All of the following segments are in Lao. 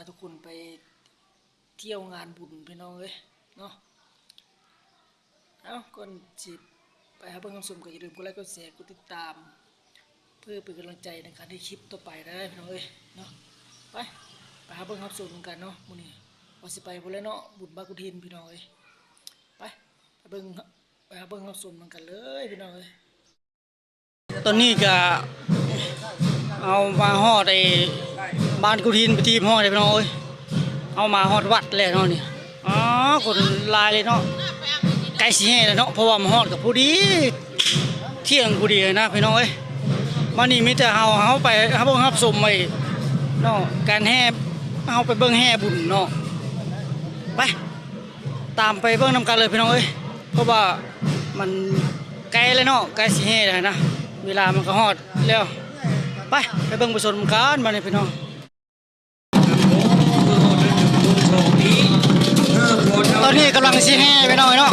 ພາທຸກຄົນໄປທ່ຽວງານບຸນພີ່ນ້ອງເອີຍເນາະ. ເອົ້າ ກ່ອນຊິໄປຮັບເບິ່ງຮັບຊົມ ກໍຢ່າລືມກົດໄລ ກົດແຊ ກົດຕິດຕາມ ເພື່ອເປັນກຳລັງໃຈໃນການເຮັດຄລິບຕໍ່ໄປໄດ້ພີ່ນ້ອງເອີຍເນາະ. ໄປ ໄປຮັບເບິ່ງຮັບຊົມນຳກັນເນາະ. ມື້ນີ້ວ່າຊິໄປພຸ້ນແຫຼະເນາະ ບຸນບ້ານກຸດຫີນພີ່ນ້ອງເອີຍ. ໄປ ໄປເບິ່ງ ໄປຮັບເບິ່ງຮັບຊົມນຳກັນເລີຍພີ່ນ້ອງເອີຍ. ຕອນນີ້ກະເຮົາມາຮອດໄອ້ບ້ານກຸດຫີນເປັນທີ່ຮຽບຮ້ອຍແລ້ວພີ່ນ້ອງເອີຍ. ເຮົາມາຮອດວັດແລ້ວເນາະນີ້. ອໍ ຄົນຫຼາຍເລີຍເນາະ. ໃກ້ຊິແຫ່ແລ້ວເນາະ ເພາະວ່າມາຮອດກໍພໍດີ ທ່ຽງພໍດີນະພີ່ນ້ອງເອີຍ. ມານີ້ມີແຕ່ເຮົາ ເຮົາໄປຮັບເບິ່ງຮັບຊົມໄວ້ເນາະ ການແຫ່ ເຮົາໄປເບິ່ງແຫ່ບຸນເນາະ. ໄປ ຕາມໄປເບິ່ງນຳກັນເລີຍພີ່ນ້ອງເອີຍ ເພາະວ່າມັນໃກ້ແລ້ວເນາະ ໃກ້ຊິແຫ່ແລ້ວນະ ເວລາມັນກໍຮອດແລ້ວ. ໄປ ໄປເບິ່ງໄປຊົມນຳກັນບາດນີ້ພີ່ນ້ອງ. ຕອນນີ້ກຳລັງຊິແຫ່ພີ່ນ້ອງເອີຍເນາະ.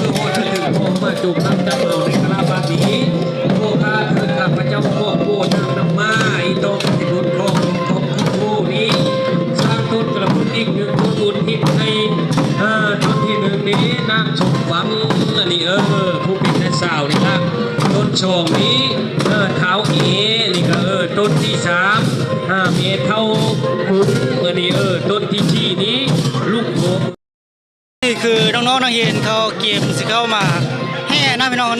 ເອີ ຕອນທີໜຶ່ງນີ້ນາງສົມຫວັງ ອັນນີ້ ເອີ ຜູ້ເປັນນ້າສາວນີ້ນະ. ຕົ້ນສອງນີ້ ເອີ ທ້າວເອ ນີ້ກໍ ເອີ ຕົ້ນທີສາມ ເອີ ແມ່ເຖົ້າຄຸນ ອັນນີ້ ເອີ ຕົ້ນທີສີ່ນີ້ ລູກໂກ. ນີ້ຄືນ້ອງໆນັກຮຽນເຂົາກຽມຊິເຂົ້າມາແຫ່ນະພີ່ນ້ອງ.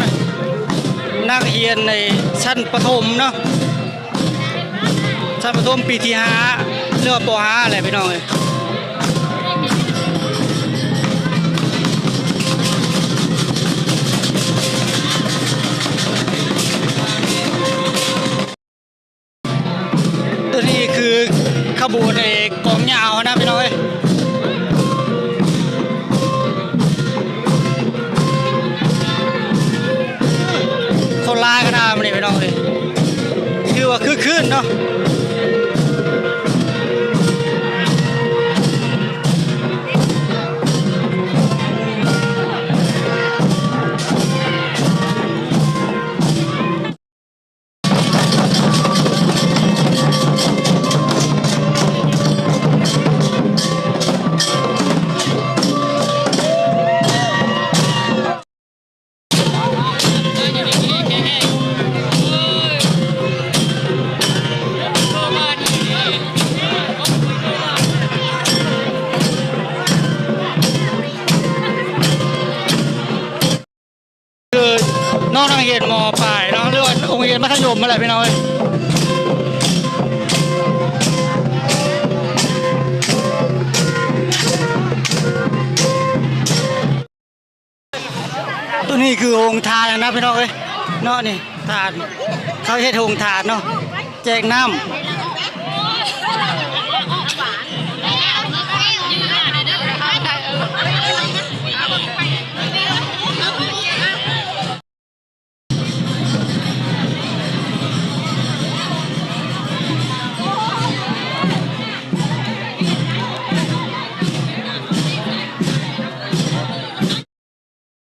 ນັກຮຽນໃນຊັ້ນປະຖົມເນາະ ຊັ້ນປະຖົມປີທີຫ້າ ຫຼືວ່າ ປໍຫ້າ ແຫຼະພີ່ນ້ອງເອີຍ. ຕົວນີ້ຄືຂະບວນໄອ້ກອງຍາວຫັ້ນນະພີ່ນ້ອງເອີຍ. ຄົນຫຼາຍຂະໜາດນີ້ພີ່ນ້ອງເອີຍ ຖືວ່າຄຶກຄື້ນເນາະ. ຄືນ້ອງນັກຮຽນ ມ.ປາຍ ເນາະ ຫຼືວ່າໂຮງຮຽນມັດທະຍົມຫັ້ນແຫຼະພີ່ນ້ອງເອີຍ. ຕົວນີ້ຄືໂຮງທານນະພີ່ນ້ອງເອີຍເນາະ ນີ້ທານ ເຂົາເຮັດໂຮງທານເນາະ ແຈກນ້ຳ.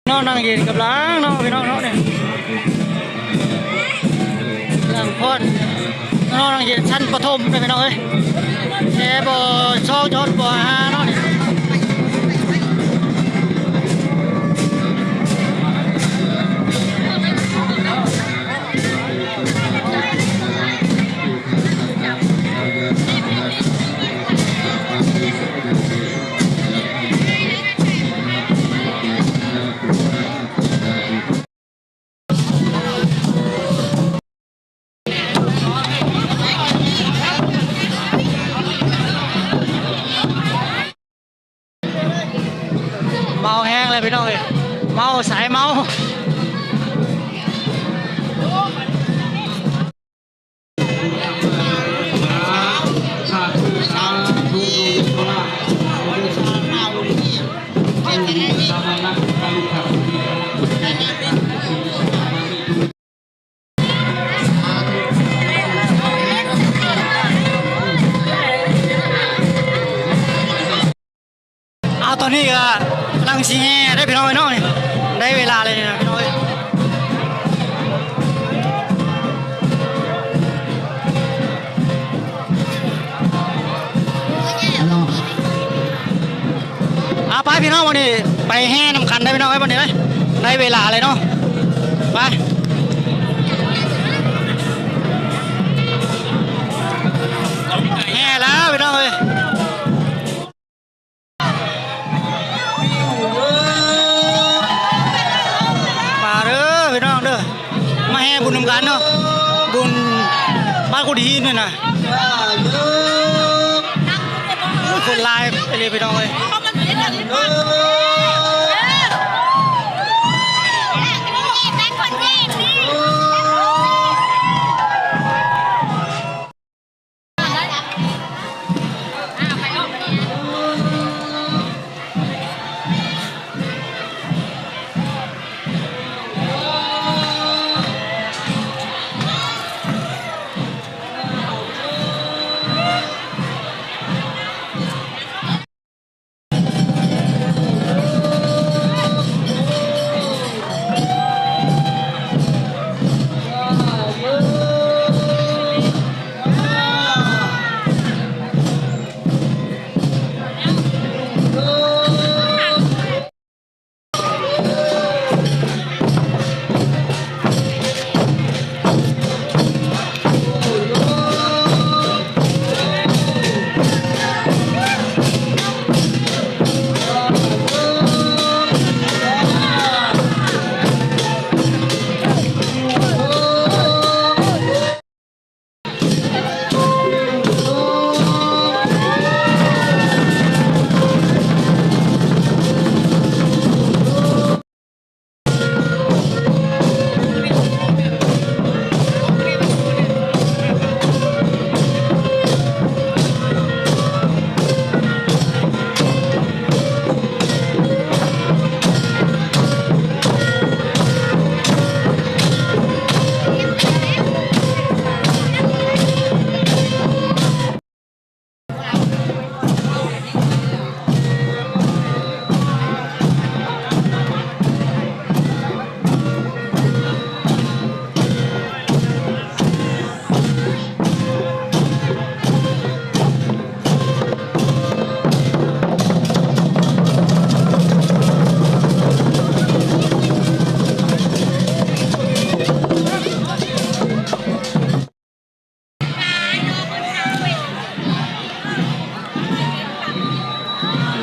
ນ້ອງນັກຮຽນກຳລັງເນາະພີ່ນ້ອງເນາະ ນີ້ກຳລັງຟ້ອນ ນ້ອງນັກຮຽນຊັ້ນປະຖົມເດີພີ່ນ້ອງເອີຍ ແຕ່ ປໍສອງ ຮອດ ປໍຫ້າ ເນາະນີ້. ເມົາແຮງແລ້ວພີ່ນ້ອງເອີຍ ເມົາສາຍເມົາ. ເອົາ ຕອນນີ້ກໍກຳລັງຊິແຫ່ເດ້ພີ່ນ້ອງເອີຍເນາະ ໄດ້ເວລາແລ້ວນີ້ພີ່ນ້ອງເອີຍ. ເອົາໄປພີ່ນ້ອງ ວັນນີ້ໄປແຫ່ນຳກັນໄດ໋ພີ່ນ້ອງເອີຍ ວັນນີ້ໄດ໋ ໄດ້ເວລາແລ້ວເນາະ ໄປ ແຫ່ແລ້ວພີ່ນ້ອງເອີຍ. ມາເດີພີ່ນ້ອງເດີ ມາແຫ່ບຸນນຳກັນເນາະ ບຸນບ້ານກຸດຫີນນີ້ນະ ຄົນຫຼາຍອີ່ຫຼີພີ່ນ້ອງເອີຍ.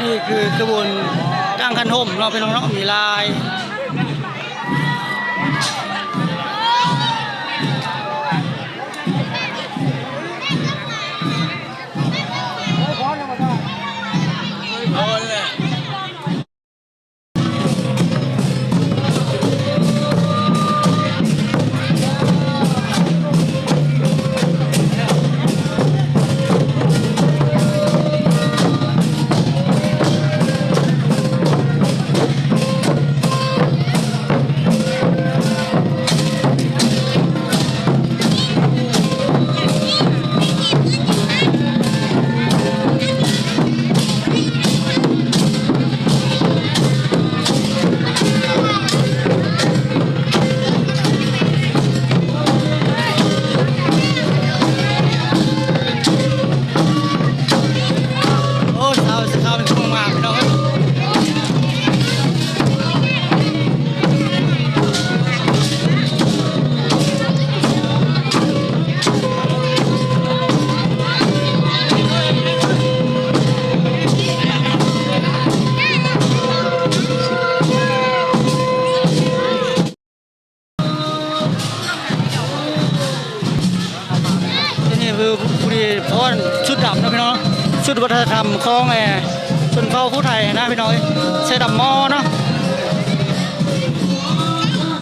ນີ້ຄືຂະບວນກາງຂັນຫົມເນາະ ພີ່ນ້ອງເນາະ ມີຫຼາຍ. ໂອ້ ສາວສະເກົາເປັນຄົນງາມພີ່ນ້ອງເອີຍ. ນີ້ຄືຜູ້ທີ່ຟ້ອນຊຸດດຳເນາະພີ່ນ້ອງເນາະ ຊຸດວັດທະນະທຳຂອງ ເອີ ຊົນເຜົ່າຜູ້ໄທນະພີ່ນ້ອງເອີຍ ໃສ່ດຳໝໍ້ເນາະ.